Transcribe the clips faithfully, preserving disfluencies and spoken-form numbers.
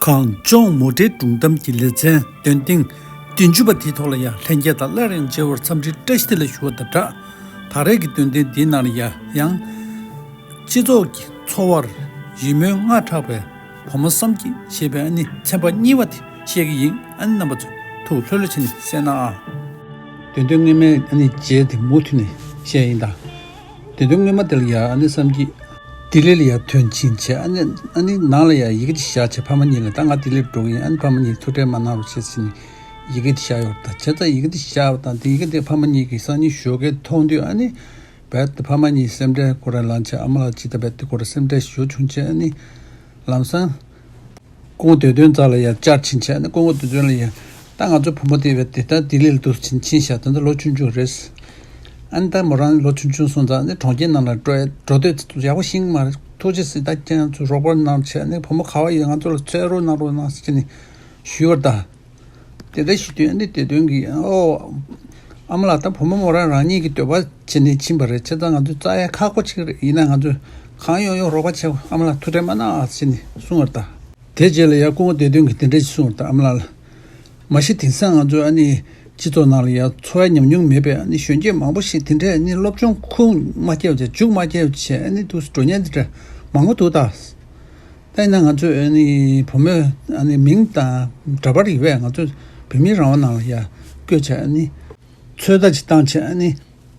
གངས་ལྗོངས་མུ་འབྲེལ་སྒྲུང་གཏམ་གྱི་ལེ་ཚན་འདོན་ཐེངས་བདུན་ཅུ་པ་དེའི་ཐོག་ལ་ཡང་ལྷན་རྒྱས་དང་སླར་ཡང་མཇལ་བར་འཚམས་འདྲི་བཀྲ་ཤིས་བདེ་ལེགས་ཞུ་བ་དང་སྦྲགས། ད་རེས་ཀྱི་འདོན་ཐེངས་འདིའི་ནང་ལ་ཡང་ཡང་སྤྱི་ཚོགས་ཀྱི་འཚོ་བར་ཡིད་སྨོན་སྔར་དྲག་པའི་བུ་མོ་བསམ་སྐྱིད་ཞེས་པའི་ཨ་ནི་ཚན་པ་གཉིས་པ་དེ་བཤད་ཀྱི་ཡིན། ཨ་ནི་རྣམ་པ་ཚོས་ཐུགས་ལྷོད་ལྷོད་བྱས་ནས་གསན་གནང་ཨ། འདོན་ཐེངས་སྔོན་མའི་ཨ་ནི་རྗེས་དེ་མུ་མཐུད་ནས་བཤད་ཡིན་ད། དེ་དུས་སྔོན་མ་དེ་ལ་ཡ་ཨ་ནི་བསམ་སྐྱིད་ལྡི་ལི་ལ་ཡ་ཐོན་ཕྱིན་བྱས། ཨ་ནི་ཨ་ནི་ནང་ལ་ཡ་ཡི་གེ་དེ་བཞག་བྱས་ཕ་མ་གཉིས་ལ། ད་ང་ལྡི་ལིར་འགྲོ་གི་ཡིན། ཨ་ནི་ཕ་མ་གཉིས་ཐུགས་ཁྲལ་མ་གནང་རོགས་བྱེད་ཟེར་ནས་ཡི་གེ་དེ་བཞག་ཡོད་རེད་ད། བྱས་ཙང་ཡི་གེ་དེ་བཞག་པ་དང་དེ་ཡི་གེ་དེ་ཕ་མ་གཉིས་ཀྱིས་སང་ཉིན་ཞོགས་ཀས་མཐོང་དུས་ཨ་ནི་རྦད་དེ་ཕ་མ་གཉིས་སེམས་ཁྲལ་ཁོ་རང་ལངས་བྱས། ཨ་མ་ལགས་ཅིག་ད་རྦད་དེ་ཁོ་རང་སེམས་ཁྲལ་ཞེ་པོ་བྱུང་བྱས། ཨ་ནི་ལམ་སང་སྐུ་ངོ་བདེ་དོན་རྩ་ལ་ཡར་བཅར་ཕྱིན་བྱས། ཨ་ནི་སྐུ་ངོ་བདེ་དོན་ལ་ཡ་ད་ང་ཚོ་བུ་མོ་དེ་བས་དེ་ལྟར་ལྡི་ལི་ལ་འདུག་ཕྱིན་ཕྱིན་བཞག་ད་ལྟ་ལོ་ཆུང་ཆུང་རེད། ཨ་ནི་ད་མོ་རང་ལོ་ཆུང་ཆུང་སོང་ཙང་ཨ་ནི་གྲོང་ཁྱེར་ནང་ལ་འགྲོ་ཡ་འགྲོ་འདོད་ཡག་པོ་ཤེས་ཀྱི་མ་རེད། ཐུགས་རྗེ་ཆེ། ད་ཁྱེད་རང་ཚོས་རོགས་པ་གནང་བྱས། ཨ་ནི་བུ་མོ་ག་བ་ཡོད་ང་ཚོ་ལ་འཚོལ་རོགས་གནང་རོགས་གནང་ཟེར་ནས་ཞུས་པ་རེད་ད། དེ་འདྲ་ཞུ་དུས་ཨ་ནི་བདེ་དོན་གྱིས་ཨོ། ཨ་མ་ལགས། ད་བུ་མོ་མོ་རང་རང་ཉིད་ཀྱི་འདོད་པ་བྱས་ནས་ཕྱིན་པ་རེད། བྱས་ཙང་ང་ཚོས་བཙལ་ཡ་ཁག་པོ་ཅིག་རེད། ཡིན་ན་ང་ཚོས་གང་ཡོང་ཡོང་རོགས་པ་བྱེད། ཨ་མ་ལགས་ཐུགས་ཁྲལ་མ་གནང་ཨ་ཟེར་ནས་གསུངས་པ་རེད་ད། དེ་རྗེས་ལ་ཡ་སྐུ་ངོ་བདེ་དོན་གྱིས་དེ་འདྲ་ཞིག་གསུངས་པ་རེད་ད། ཨ་མ་ལགས་ལ། མ་གཞི་དེང་སང་ང་ཚོའི་ཨ་ནི་སྤྱི་ཚོགས་ནང་ལ་ཡ་འཚོ་བའི་ཉམས་མྱོང་མེད་པའི་ཨ་ནི་གཞོན་སྐྱེས་མང་པོ་ཞིག་དེ་འདྲའི་ཨ་ནི་སློབ་སྦྱོང་ཁུངས་མ་སྐྱེལ་བྱས། མཇུག་མ་སྐྱེལ་བྱས་ཨ་ནི་འདུག་སེ་འགྲོ་མཁན་དེ་འདྲ་མང་པོ་འདུག་ད། ད་ཡིན་ན་ང་ཚོས་ཨ་ནི་བུ་མོའི་ཨ་ནི་མིང་དང་འདྲ་པར་ཡོད་པས། ང་ཚོས་བོད་མིའི་རང་དབང་ནང་ལ་ཡ་བཀོད་བྱས། ཨ་ནི་ཚོད་ལྟ་ཅིག་བཏང་བྱས། ཨ་ནི་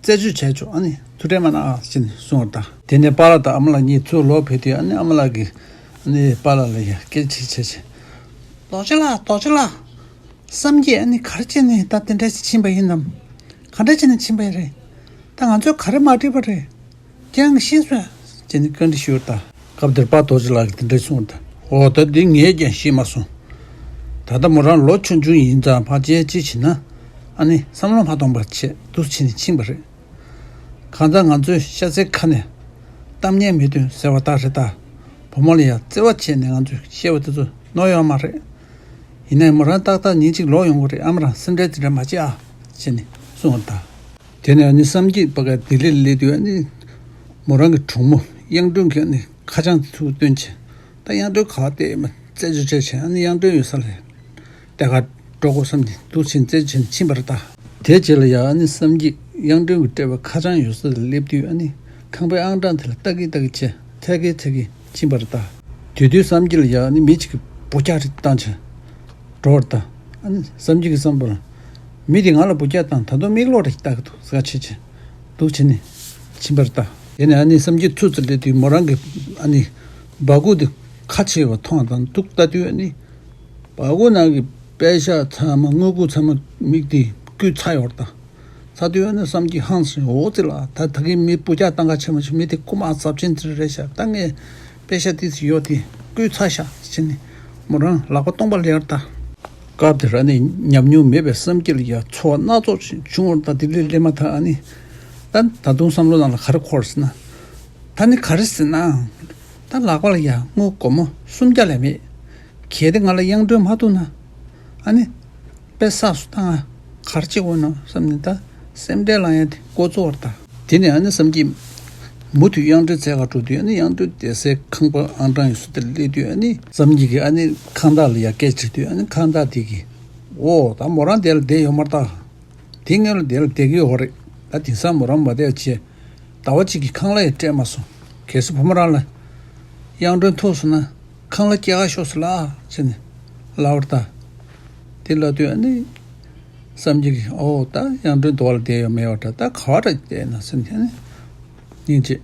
རྩད་གཅོད་བྱས་ཆོག་ཨ་ནི་ཐུགས་ཁྲལ་མ་གནང་ཨ་ཟེར་ནས་གསུངས་པ་རེད་ད། དེ་ནས་པཱ་ལགས་དང་ཨ་མ་ལགས་གཉིས་ཚུར་ལོག་ཕེབས་དུས་ཨ་ནི་ཨ་མ་ལགས་ཀྱིས་ཨ་ནི་པཱ་ལགས་ལ་ཡ་སྐད་ཆ་བྱས་བྱས། རྡོ་རྗེ་ལགས། རྡོ་རྗེ་ལགས། བསམ་སྐྱིད་ཨ་ནི་ག་རེ་བྱས་ནས་ད་དེ་འདྲ་ཞིག་ཕྱིན་པ་ཡིན་ནམ། ག་འདྲ་བྱས་ནས་ཕྱིན་པ་ཡིན་རེད། ད་ང་ཚོས་ག་རེ་མ་འགྲིག་པ་རེད། ཁྱེད་རང་གིས་ཤེས་སོང་ཟེར་ནས་བཀའ་འདྲི་ཞུས་པ་རེད་ད། སྐབས་དེར་པཱ་རྡོ་རྗེ་ལགས་ཀྱིས་དེ་འདྲ་གསུངས་པ་རེད་ད། འོ་ད་འདི་ངས་ཀྱང་ཤེས་མ་སོང་། ད་ལྟ་མོ་རང་ལོ་ཆུང་ཆུང་ཡིན་ཙང་ཕལ་ཆེར་ཅི་བྱེད་ན་ཨ་ནི་བསམ་བློ་མ་གཏོང་པ་བྱས་འདུག་སེ་བྱས་ནས་ཕྱིན་པ་རེད། གང་ལྟར་ང་ཚོའི་ཤ་ཚའི་ཁ་ནས་གཏམ་ངན་མི་འདོན་ཟེར་བ་ལྟར་རེད་ད། བུ་མོ་ལ་ཡང་བརྩེ་བ་བྱས་ནས་ང་ཚོས་བཤད་པ་དེ་ཚོ་ནོར་ཡོད་མ་རེད། ཡིན་ནའི་མོ་རང་ཏག་ཏག་ཉིན་གཅིག་ལོག་ཡོང་གི་རེད། ཨ་མ་རང་སེམས་ཁྲལ་དེ་འདྲ་མ་བྱེད་ཨ། ཟེར་ནས་གསུངས་པ་དང་། དེ་ནས་ཨ་ནི་བསམ་སྐྱིད་ཕ་གིར་ལྡི་ལིར་སླེབས་དུས་ཨ་ནི་མོ་རང་གི་གྲོགས་མོ་དབྱངས་སྒྲོན་གྱིས་ཨ་ནི་ཁ་བྱང་དེ་ཚུར་བཏོན་བྱས། ད་དབྱངས་སྒྲོན་ག་པར་བསྡད་ཡོད་མེད་རྩད་གཅོད་བྱས་བྱས། ཨ་ནི་དབྱངས་སྒྲོན་ཡོད་ས་ལ་ལྟ་གར་འགྲོ་དགོས་བསམ་ནས་འདུག་སེ་རྩད་གཅོད་བྱས་ནས་ཕྱིན་པ་རེད་ད། དེའི་རྗེས་ལ་ཡང་ཨ་ནི་བསམ་སྐྱིད་དབྱངས་སྒྲོན་གྱིས་སྤྲད་པའི་ཁ་བྱང་ཡོད་ས་ལ་སླེབས་དུས་ཨ་ནི་ཁང་པའི་ཨང་གྲངས་དེ་ལ་ལྟ་གིན་ལྟ་གིན་བྱས། འཚོལ་གིན་འཚོལ་གིན་ཕྱིན་པ་རེད་ད། དེ་དུས་བསམ་སྐྱིད་ལ་ཡང་ཨ་ནི་མི་གཅིག་གིས་འབུ་རྒྱག་རེ་བཏང་བྱས་འགྲོ་བ་རེད་ད། ཨ་ནི་བསམ་སྐྱིད་ཀྱི་བསམ་པ་ལ། མི་དེ་ང་ལ་འབུ་རྒྱག་བཏང་། ད་དུང་མིག་ལོག་རེ་ལྟ་གི་འདུག་ཟེར་བྱས་བྱས་འདུག་སེ་བྱས་ནས་ཕྱིན་པ་རེད་ད། དེ་ནས་ཨ་ནི་བསམ་སྐྱིད་ཚུར་ཚུར་སླེབས་དུས་མོ་རང་གི་ཨ་ནི་སྦ་ཁུག་དེ་ཁ་ཕྱེ་བ་མཐོང་བ་དང་འདུག་ལྟ་དུས་ཨ་ནི་སྦ་ཁུག་ནང་གི་པད་ཤག་ཚང་མ་དངུལ་ཁུག་ཚང་མ་མིག་དེས་བརྐོས་ཚར་ཡོད་རེད་ད། ཚར་དུས་ཨ་ནི་བསམ་སྐྱིད་ཧང་སངས། འོ་ཙི་ལགས། ད་ད་གིན་མི་འབུ་རྒྱག་བཏང་ག་བྱས་མ་བྱུང་། མི་དེ་རྐུ་མ་ཚབས་ཆེན་དེ་རེད་ཤག་ད་ངས་པད་ཤག་དེ་ཚོ་ཡོད་དེ་བརྐོས་ཚར་ཤག་ཟེར་ནས་མོ་རང་ལག་པ་སྟོང་པ་སླེབས་པ་རེད་ད། སྐབས་དེར་ཨ་ནི་ཉམས་མྱོང་མེད་པའི་བསམ་སྐྱིད་ལ་ཡ་ཚོར་བ་སྣ་ཚོགས་ཤིག་བྱུང་བ་རེད་ད། དེ་ལས་སླེབས་མ་ཐག་ཨ་ནི་ད་ད་དུང་བསམ་བློ་ནང་ལ་ག་རེ་འཁོར་ཟེར་ན། ད་ནི་ག་རེ་ཟེར་ན། ད་ལག་པ་ལ་ཡ་དངུལ་སྒོར་མོ་སུམ་བརྒྱ་ལས་མེད། གལ་ཏེ་ང་ལ་དབྱངས་སྒྲོན་མ་ཐུག་ན། ཨ་ནི་དཔེ་བསགས་སུ་བཏང་ང་ག་རེ་བྱེད་དགོས་ནམ་བསམ་ནས་ད་སེམས་ཁྲལ་ལངས་ཡ་དེ་འགོ་བཙུགས་པ་རེད་ད། དེ་ནས་ཨ་ནི་བསམ་སྐྱིད་མུ་མཐུད་དབྱངས་སྒྲོན་འཚོལ་ག་འགྲོ་དུས་ཨ་ནི་དབྱངས་སྒྲོན་བསྡད་སའི་ཁང་པ་ཨང་གྲངས་ཡོད་ས་དེར་སླེབས་དུས་ཨ་ནི་བསམ་སྐྱིད་ཀྱིས་ཨ་ནི་ཁང་བདག་ལ་ཡ་སྐད་ཆ་དྲིས་དུས་ཨ་ནི་ཁང་བདག་དེ་གིས་འོ་ད་མོ་རང་དེ་ལ་བསྡད་ཡོད་མ་རེད་ད། དེ་སྔོན་ལ་དེ་ལ་བསྡད་ཀྱི་ཡོད་རེད། ད་དེང་སང་མོ་རང་མ་བསྡད་བྱས། ཟླ་བ་གཅིག་གི་ཁང་གླ་ཡང་སྤྲད་མ་སོང་། གལ་སྲིད་བུ་མོ་རང་ལ་དབྱངས་སྒྲོན་ཐུག་སོང་ན་ཁང་གླ་སྐྱེལ་ག་ཤོག་ཟེར་ལབ་ཟེར་ནས་ལབ་པ་རེད་ད། དེ་ལབ་དུས་ཨ་ནི་བསམ་སྐྱིད་ཀྱིས་ཨོ་ད་དབྱངས་སྒྲོན་དེ་བ་ལ་བསྡད་ཡོད་མེད་པ་འདྲ། ད་ག་བ་འདྲ་བསྡད་ན་ཟེར་ནས་ཨ་ནི་སྙིང་རྗེ།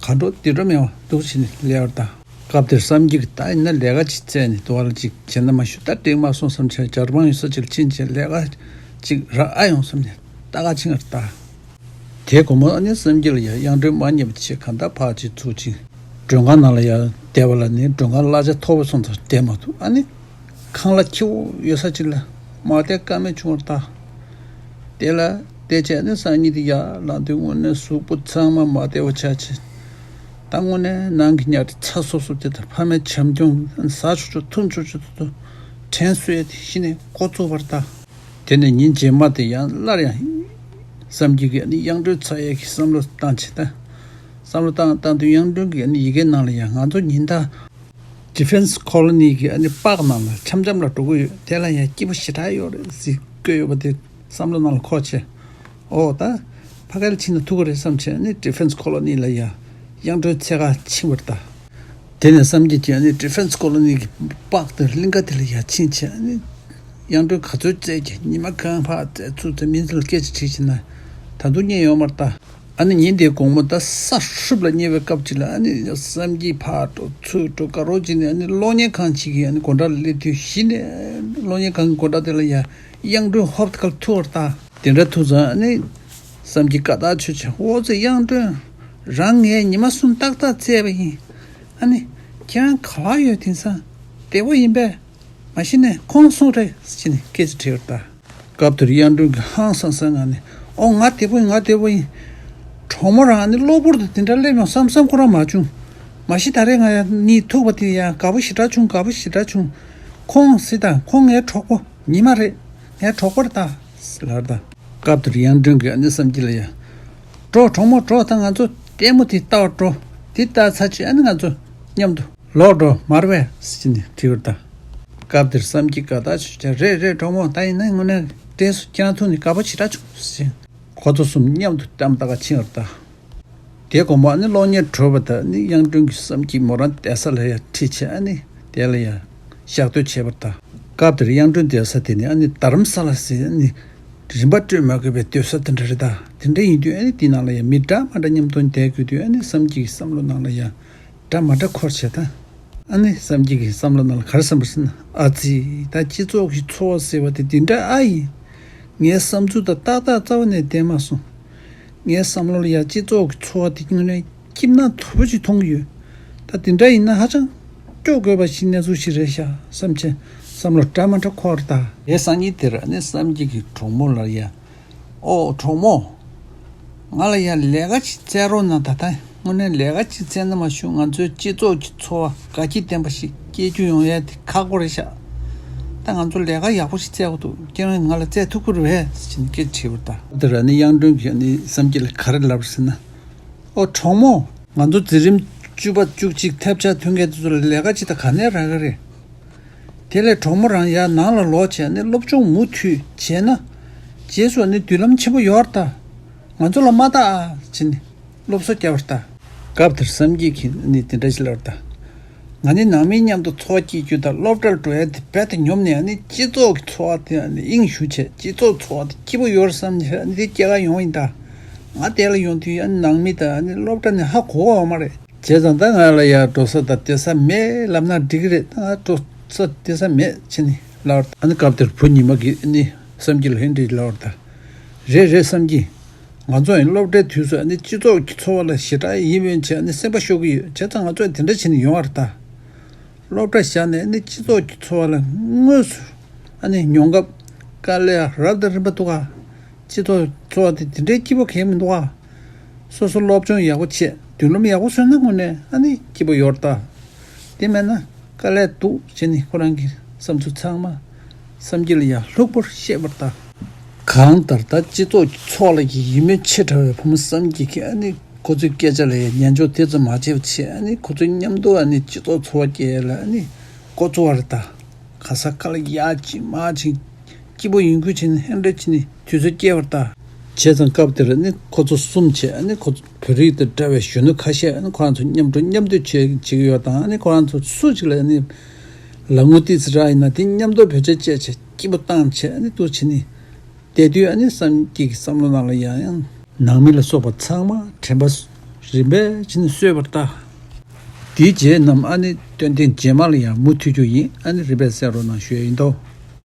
ག་འགྲོ་འདི་འགྲོ་མེད་པ་འདུག་བྱས་ནས་སླེབས་པ་རེད་ད། སྐབས་དེར་བསམ་སྐྱིད་ཀྱིས་ད་ཡིན་ན་ལས་ཀ་ཅིག་བཙལ་ནས་དེ་བ་ལ་ཅིག་བྱས་ན་མ་ཞུ་ད་འགྲིག་མ་སོང་བསམ་བྱས་ཇ་རུ་བང་ཡོད་ས་ཅིག་ལ་ཕྱིན་བྱས་ལས་ཀ་ཅིག་རག་ཨ་ཡོང་བསམ་ནས་ལྟ་ག་ཕྱིན་པ་རེད་ད། དེའི་དགོང་མོ་ཨ་ནི་བསམ་སྐྱིད་ལ་ཡ་དབྱངས་སྒྲོན་མ་རྙེད་པ་བྱས་གང་ལྟར་ཕར་ཅིག་ཚུར་ཅིག་མགྲོན་ཁང་ནང་ལ་ཡ་བསྡད་པ་ལ་ནི་མགྲོན་ཁང་གླ་ཆ་མཐོ་པོ་སོང་ཙང་བསྡད་མ་ཐུབ། ཨ་ནི་ཁང་གླ་ཁྱེའུ་ཡོད་ས་ཅིག་ལ་མ་བསྡད་ཀ་མེད་བྱུང་བ་རེད་ད། དེ་ལ་བསྡད་བྱས་ནི་སང་ཉིན་དེ་ཡར་ལངས་དུས་དངོས་གནས་གཟུགས་པོ་ཚང་མ་མ་བདེ་བ་ཆགས་བྱས། ད་དངོས་གནས་ནང་གི་ཉལ་ཁྲི་ཚ་སོབ་སོབ་དེ་དང་ཕ་མའི་བྱམས་སྐྱོང་ཟ་ཆོག་ཆོག་འཐུང་ཆོག་ཆོག་དེ་ཚོ་དྲན་གསོས་ཏེ་གཞི་ནས་འགོ་བཙུགས་པ་རེད་ད། དེ་ནས་ཉིན་རྗེས་མ་དེ་ཡང་སླར་ཡང་བསམ་སྐྱིད་ཀྱིས་ནི་དབྱངས་སྒྲོན་འཚོལ་ཡས་ཀྱི་བསམ་བློ་བཏང་བྱས་ད། བསམ་བློ་བཏང་བཏང་དུས་དབྱངས་སྒྲོན་གྱིས་ནི་ཡི་གེ་ནང་ལ་ཡང་ང་ཚོ་ཉིན་ལྟར་ Defence Colony གི་ཨ་ནི་པཱརྐ་ནང་ལ་འཆམ་འཆམ་ལ་འགྲོ་གི་ཡོད། དེ་ལ་ཡང་སྐྱིད་པོ་ཞེ་དྲག་ཡོད་རེད་ཟེར་བཀོད་ཡོད་པ་དེ་བསམ་བློ་ནང་ལ་འཁོར་བྱས། ཨོ་ད་ཕ་གིར་ཕྱིན་ན་ཐུག་གི་རེད་བསམ་བྱས་ཨ་ནི་Defence Colony ལ་ཡང་དབྱངས་སྒྲོན་འཚོལ་ག་ཕྱིན་པ་རེད་ད། དེ་ནས་བསམ་གྱིས་ཀྱིས་ཨ་ནི་Defence Colony གི་པཱརྐ་དང་གླིང་ག་དེ་ལ་ཡང་ཕྱིན་བྱས་ཨ་ནི་དབྱངས་སྒྲོན་ག་ཚོད་བཙལ་གྱི་ཉི་མ་གང་ཕར་བཙལ་ཚུར་བཙལ་མི་ཚོ་ལ་སྐད་ཆ་དྲིས་བྱས་ན་ད་དུང་རྙེད་ཡོད་མ་རེད་ད། ཨ་ནི་ཉིན་དེའི་དགོང་མོ་ད་ས་ཧྲུབ་ལ་ཉལ་བའི་སྐབས་ཅིག་ལ་ཨ་ནི་བསམ་གྱིས་ཕར་འགྲོ་ཚུར་འགྲོ་དགའ་རོགས་བྱས་ནས་ཨ་ནི་གློག་བརྙན་ཁང་ཅིག་གི་ཨ་ནི་སྒོ་འགྲམ་ལ་སླེབས་དུས་གཞི་ནས་གློག་བརྙན་ཁང་གི་སྒོ་འགྲམ་དེ་ལ་ཡ་དབྱངས་སྒྲོན་ཧོབ་ཏེ་ཁ་ལ་ཐུག་པ་རེད་ད། དེ་འདྲ་ཐུག་ཙང་ཨ་ནི་བསམ་གྱིས་དགའ་ཐག་ཆོད་བྱས་ཨོ་ཙི་དབྱངས་སྒྲོན། རང་ངས་ཉི་མ་གསུམ་ཏག་ཏག་བཙལ་བ་ཡིན། ཨ་ནི་ཁྱེད་རང་ག་པར་ཡོད། དེང་སང་བདེ་པོ་ཡིན་པས། མ་གཞི་ནས་ཁོང་སུ་རེད་ཟེར་ནས་སྐད་ཆ་དྲིས་པ་རེད་ད། སྐབས་དེར་དབྱངས་སྒྲོན་གྱིས་ཧང་སང་སང་ངང་ནས་ཨོ་ང་བདེ་པོ་ཡིན། ང་བདེ་པོ་ཡིན། གྲོགས་མོ་རང་ཨ་ནི་གློ་བུར་དུ་དེ་འདྲ་སླེབས་ཡོང་བསམ་བསམ་ཁོ་རང་མ་བྱུང་། མ་གཞི་ད་རེས་ང་ཡང་གཉིད་ཐུག་པ་དེ་ཡང་དགའ་པོ་ཞེ་དྲག་བྱུང་། དགའ་པོ་ཞེ་དྲག་བྱུང་། ཁོང་ཟེར་ད་ཁོང་ངའི་གྲོགས་པོ་ཉི་མ་རེད། ངའི་གྲོགས་པོ་རེད་ད་ཟེར་ལབ་རེད་ད། སྐབས་དེར་དབྱངས་སྒྲོན་གྱིས་ཨ་ནི་བསམ་གྱིས་ལ་ཡ། འགྲོ་གྲོགས་མོ་འགྲོ། ད་ང་ཚོ་ལྟད་མོ་དེ་ལྟ་བར་འགྲོ། དེ་ལྟ་ཚར་རྗེས་ཨ་ནི་ང་ཚོ་མཉམ་དུ་ལོག་འགྲོ་མ་རེད་པས་ཟེར་ནས་དྲིས་པ་རེད་ད། སྐབས་དེར་བསམ་གྱིས་དགའ་ཐག་ཆོད་བྱས་རེད་རེད་གྲོགས་མོ་ད་ཡིན་ན་དངོས་གནས་འདྲེས་སུ་ཀྱང་ཐུག་ནས་དགའ་པོ་ཞེ་དྲག་བྱུང་ཟེར། ཁོ་ཚོ་གསུམ་མཉམ་དུ་ལྟད་མོ་ལྟ་ག་ཕྱིན་པ་རེད་ད། དེ་དགོང་མོ་ཨ་ནི་གློག་བརྙན་གྲོལ་བ་དང་ཨ་ནི་དབྱངས་སྒྲོན་གྱིས་བསམ་གྱིས་མོ་རང་བསྡད་ས་ལ་ཡ་ཁྲིད་བྱས་ཨ་ནི་དེ་ལ་ཡ་ཞག་སྡོད་བྱས་པ་རེད་ད། སྐབས་དེར་དབྱངས་སྒྲོན་བསྡད་ས་དེ་ནི་ཨ་ནི་རྡ་རམ་ས་ལ་ཟེར་ཨ་ནི་རིན་པ་སྤྲོད་མ་དགོས་པའི་སྡོད་ས་དེ་འདྲ་རེད་ད། དེ་འདྲ་ཡིན་དུས་ཨ་ནི་དེ་ནང་ལ་ཡ་མི་འདྲ་མ་འདྲ་མཉམ་དུ་བསྡད་དགོས་དུས་ཨ་ནི་བསམ་གྱིས་བསམ་བློ་ནང་ལ་ཡ་འདྲ་མ་འདྲ་འཁོར་བྱས་ད། ཨ་ནི་བསམ་གྱིས་ཀྱི་བསམ་བློ་ནང་ལ་ག་རེ་བསམ་པ་ཟེར་ན་ཨ་ཙི་ད་སྤྱི་ཚོགས་ཀྱི་འཚོ་བ་ཟེར་བ་དེ་འདི་འདྲ་ཨ་ཡིན། ངའི་བསམ་ཚུལ་དང་ཏག་ཏག་རྩ་བ་ནས་བསྡད་མ་སོང་། ངའི་བསམ་བློ་ལ་ཡ་སྤྱི་ཚོགས་ཀྱི་འཚོ་བ་དེ་དངོས་གནས་སྐྱིད་སྣང་དོད་པོ་ཅིག་མཐོང་གི་ཡོད། ད་དེ་འདྲ་ཡིན་ན་ཧ་ཅང་སྐྱོ་དགོས་པ་ཞིག་གནས་ཚུལ་ཞིག་རེད་ཤག་བསམ་བྱས་བསམ་བློ་འདྲ་མ་འདྲ་འཁོར་ད། དེ་སང་ཉིན་དེར་ཨ་ནི་བསམ་གྱིས་ཀྱི་གྲོགས་མོ་ལ་ཡ། ཨོ་གྲོགས་མོ། ང་ལ་ཡང་ལས་ཀ་ཅིག་བཙལ་རོགས་གནང་། ད་ལྟ་དངོས་གནས་ལས་ཀ་ཅིག་བཙལ་ན་མ་གཞི་ང་ཚོའི་སྤྱི་ཚོགས་ཀྱི་འཚོ་བ་དགའ་སྐྱིད་ལྡན་པ་ཞིག་སྐྱེལ་རྒྱུ་ཡོང་ཡ་དེ་ཁག་པོ་རེད་ཤག་ད་ང་ཚོ་ལས་ཀ་ཡག་པོ་ཞིག་བཙལ་དགོས་འདུག་ཁྱེད་རང་ང་ལ་བཙལ་ཐུབ་ཀྱི་རེད་པས་ཟེར་ནས་སྐད་ཆ་དྲིས་པ་རེད་ད། དེ་ར་ནི་དབྱངས་སྒྲོན་གྱིས་ནི་བསམ་སྐྱིད་ལ་ག་རེ་ལབ་རེད་ཟེར་ན། ཨོ་གྲོགས་མོ། ང་ཚོ་འཛིན་རིམ་བཅུ་པ་བཅུ་གཅིག་ཐེབས་ཆག་ཐོན་མཁན་དེ་ཚོ་ལ་ལས་ཀ་ཅིག་ད་ག་ནས་རག་གི་རེད། དེ་ལས་གྲོགས་མོ་རང་ཡར་ནང་ལ་ལོག་བྱས་ནས་སློབ་སྦྱོང་མུ་མཐུད་བྱས་ན། རྗེས་སུ་ནི་མདུན་ལམ་ཆེན་པོ་ཡོད་རེད་ད། ང་ཚོ་ལ་མ་བལྟ་ཨ་ཟེར་ནས་སློབ་གསོ་བརྒྱབ་པ་རེད་ད། སྐབས་དེར་བསམ་སྐྱིད་ཀྱིས་ནི་དེ་འདྲ་ཞིག་ལབ་རེད་ད། ང་ནི་ནང་མིའི་མཉམ་དུ་འཚོ་བ་སྐྱེལ་རྒྱུ་དང་སློབ་གྲྭར་འགྲོ་ཡ་དེ་རྦད་དེ་ཉོབ་ནས་ཨ་ནི་སྤྱི་ཚོགས་ཀྱི་འཚོ་བ་དེ་ཨ་ནི་དབྱིངས་ཞུགས་བྱས་སྤྱི་ཚོགས་འཚོ་བ་དེ་སྐྱིད་པོ་ཡོད་རེད་བསམ་ནས་ཨ་ནི་དེ་སྐྱེལ་ག་ཡོང་བ་ཡིན་ད། ང་དེ་ལ་ཡོང་དུས་ཨ་ནི་ནང་མི་དང་ཨ་ནི་སློབ་གྲྭ་ནས་ཧ་གོ་གི་ཡོད་མ་རེད། བྱས་ཙང་ད་ང་ལ་ཡར་འགྲོ་ས་དང་བསྡད་ས་མེད་ལབ་ན་འགྲིག་གི་རེད། ད་ང་འགྲོ་ས་བསྡད་ས་མེད་བྱས་ནས་ལབ་རེད། ཨ་ནི་སྐབས་དེར་བུ་ཉི་མ་གིས་ཨ་ནི་བསམ་སྐྱིད་ལ་ཧེ་འདྲི་ལབ་རེད་ད། རེད་རེད་བསམ་སྐྱིད། ང་ཚོ་ཡང་སློབ་གྲྭའི་དུས་སུ་ཨ་ནི་སྤྱི་ཚོགས་ཀྱི་འཚོ་བ་ལ་ཞེ་དྲག་ཡིད་སྨོན་བྱས་ཨ་ནི་སེམས་པ་ཤོར་གྱི་ཡོད། བྱས་ཙང་ང་ཚོ་ཡང་དེ་འདྲ་བྱས་ནས་ཡོང་བ་རེད་ད། སློབ་གྲྭ་བཞག་ནས་ཨ་ནི་སྤྱི་ཚོགས་ཀྱི་འཚོ་བ་ལ་དངོས་སུ་ཨ་ནི་མྱོང་སྐབས་དཀའ་ལས་རབ་དང་རིམ་པ་འདུག་ག་སྤྱི་ཚོགས་འཚོ་བ་དེ་དེ་འདྲའི་སྐྱིད་པོ་གང་ཡང་མི་འདུག་ག་སོ་སོ་སློབ་སྦྱོང་ཡག་པོ་བྱས་མདུན་ལམ་ཡག་པོ་བཟོས་ན་དངོས་གནས་ཨ་ནི་སྐྱིད་པོ་ཡོད་རེད་ད། དེ་མེད་ན་དཀའ་ལས་འདུག་བྱས་ནས་ཁོ་རང་གི་བསམ་ཚུལ་ཚང་མ་བསམ་སྐྱིད་ལ་ཡང་ལྷུག་པོར་བཤད་པ་རེད་ད། གང་ལྟར་ད་སྤྱི་ཚོགས་ཀྱི་འཚོ་བ་ལ་ཡིད་སྨོན་ཆེ་དྲགས་པའི་བུ་མོ་བསམ་སྐྱིད་ཀྱིས་ཨ་ནི་ཁོ་ཚོའི་སྐད་ཆ་ལ་ཡང་ཉན་འཇོག་དེ་ཙམ་མ་བྱས་པ་བྱས་ཨ་ནི་ཁོ་ཚོའི་མཉམ་དུ་ཨ་ནི་སྤྱི་ཚོགས་འཚོ་བ་སྐྱེལ་ཡ་ལ་ཨ་ནི་འགོ་བཙུགས་པ་རེད་ད། ག་ས་ག་ལ་ཡར་ཅིག་མར་ཅིག་སྐྱིད་པོ་ཡིན་ཁུལ་བྱས་ནས་ཧེ་འདྲ་བྱས་ནས་དུས་ཚོད་སྐྱེལ་བ་རེད་ད། བྱས་ཙང་སྐབས་དེར་ནི་ཁོ་ཚོ་གསུམ་བྱས་ནི་ཁོ་ཚོ་བོད་རིགས་དང་འདྲ་བའི་གཞོན་ནུ་ཁ་ཤས་ནི་ཁོ་རང་ཚོ་མཉམ་དུ་མཉམ་སྡོད་བྱེད་བྱེད་ཀྱི་ཡོད་དང་ནི་ཁོ་རང་ཚོ་སུ་གཅིག་ལ་ནི་ལ་ངུ་ཏི་ཙི་ར་ཡིན་ན་དེ་མཉམ་དུ་བོད་ཆས་བཅས་བྱས་སྐྱིད་པོ་བཏང་བྱས་ནི་འདུག་བྱས་ནི་བསྡད་དུས་ཨ་ནི་བསམ་སྐྱིད་ཀྱི་བསམ་བློ་ནང་ལ་ཡང་ཡང་ནང་མི་ལ་སོགས་པ་ཚང་མ་དྲན་པ་རིམ་པས་བྱས་ནས་གསོས་པ་རེད་ད། དེའི་རྗེས་རྣམས་ཨ་ནི་སྟོན་ཐེངས་རྗེས་མ་ལ་ཡང་མུ་མཐུད་རྒྱུ་ཡིན། ཨ་ནི་རིམ་པས་གསན་རོགས་གནང་ཞུ་ཡ་ཡིན་ཏོ།